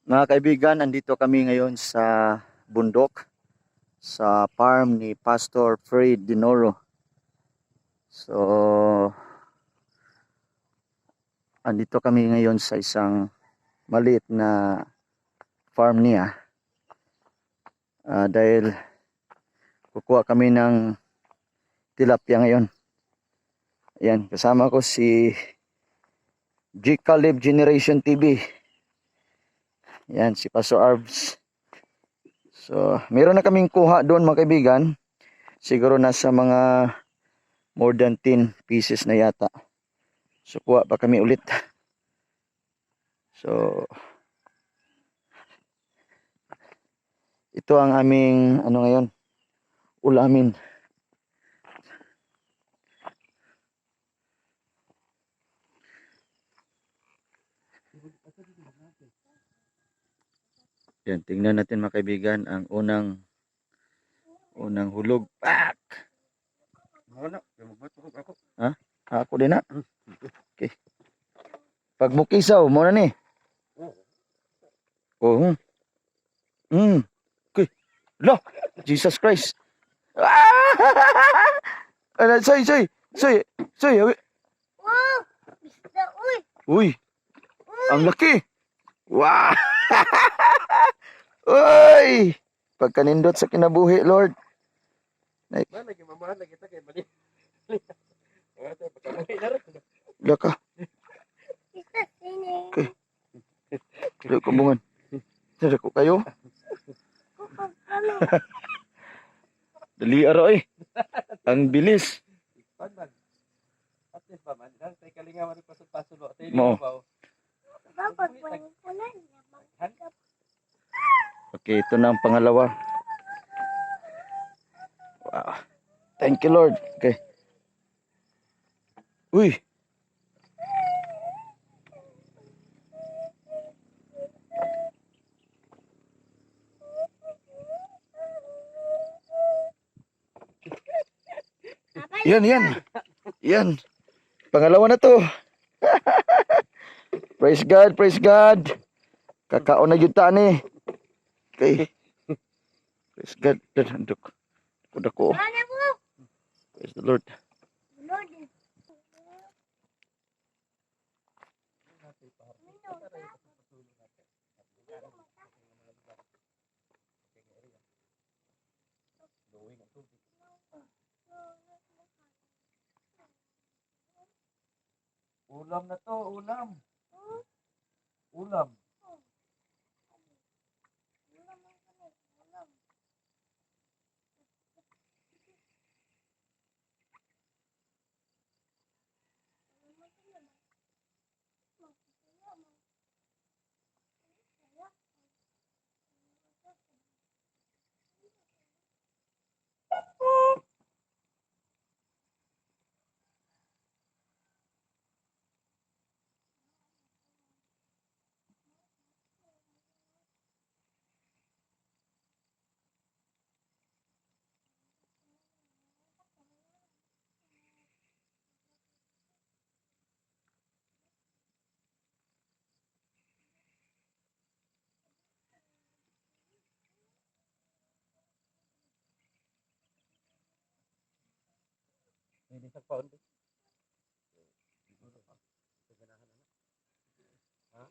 Mga kaibigan, andito kami ngayon sa bundok sa farm ni Pastor Fred Dinoro. So, andito kami ngayon sa isang maliit na farm niya. Dahil kukuha kami ng tilapia ngayon. Ayan, kasama ko si G. Caleb Generation TV. Yan, si Pastor Arbs. So, meron na kaming kuha doon, mga kaibigan. Siguro nasa mga more than 10 pieces na yata. So, kuha pa kami ulit. So, ito ang aming, ano ngayon, ulamin. Yan, tingnan natin, mga kaibigan, ang unang hulog. Pak! Wala, magbato ko ako. Ah, ako din na. Okay. Pag mukisaw, mo na ni. Oh. Okay. Lo, Jesus Christ. Ah! Ala, soy, soy, soy, soy. Wow! Bista, uy! Uy. Ang laki. Wow. Uy! Pagkanindot sa kinabuhi, Lord. Ba lagi mamahal lagi ta kay mali. Nga pagkamuhi na ron. Laka, Bista, sini. Okay. Dili ko bungan. Dili ko kayo. Kukog kami. Dali ara eh. Ang bilis. Pan man. At least ba man, dahil tay kalingawan ni pasod-pasod tay Mao. ba. Babag punan. Okay, ito na ang pangalawa. Wow. Thank you, Lord. Okay. Uy. Yan, yan. Yan. Pangalawa na to. Praise God, praise God. Kakaon na yun ta ni. Okay. Praise God. Dako. Dako. Ano mo? Praise the Lord. Lord. Ulam na to, ulam. Ulam. Hindi sa paon. Ha?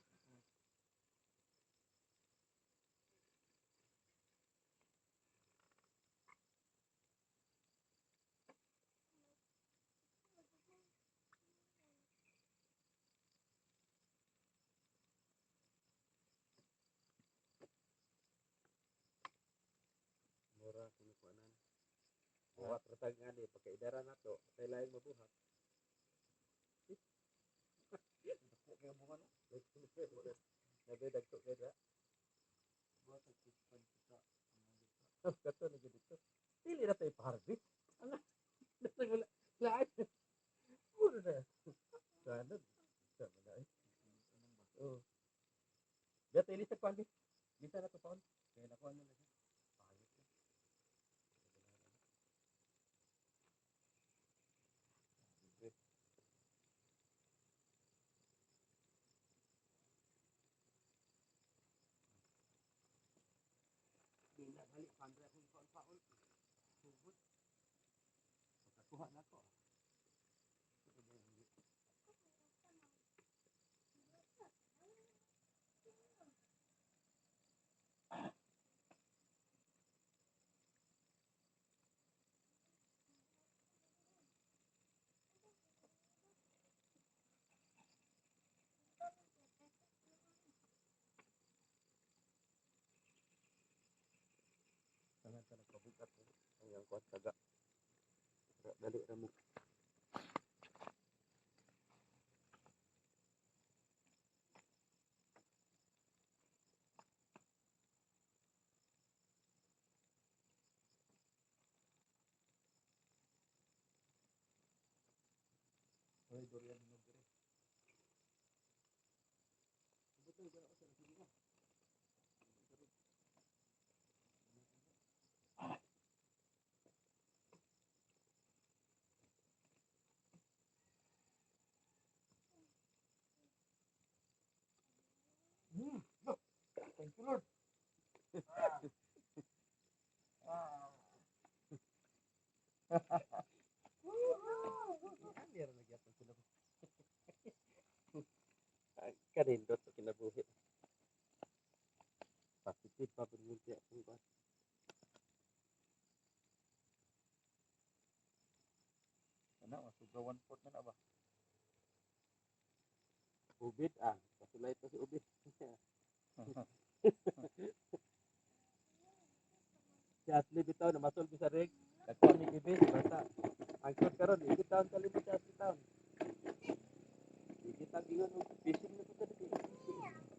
Mura kinukuanan. Buhat ra tag ngani pagkaidara nato, kay lain mabuhat. Nabe dagko kay da. Kato ni dito. Dili na tayo pa-harvest. Ano? Wala. Lain. Puro na. Sana. Sana na eh. Oh. Dito ilisag pa. Bisa na to paon. Kaya nakuha na siya. Pandre akong paon-paon. Sugod. Pagkakuha na ko. Tangan ka nagpabugat mo. Ang iyang kuwan kaga. Dali ra mo. Ay, durian mo dire. Look. Thank you, Lord. Ah. Meron na gyapon sila. Kanindot sa kinabuhi. Positive pa pud mo siya kung kuwan. Ana, masuga 1/4 na na ba? Ubid ah, pasulay pa si Ubid. Si Ashley bitaw na masol sa rig. Nagkuha mi gibi basta ang cute karon di taon kalimot si Ashley taon. Di kita ingon og fishing na pud ta dito. Fishing.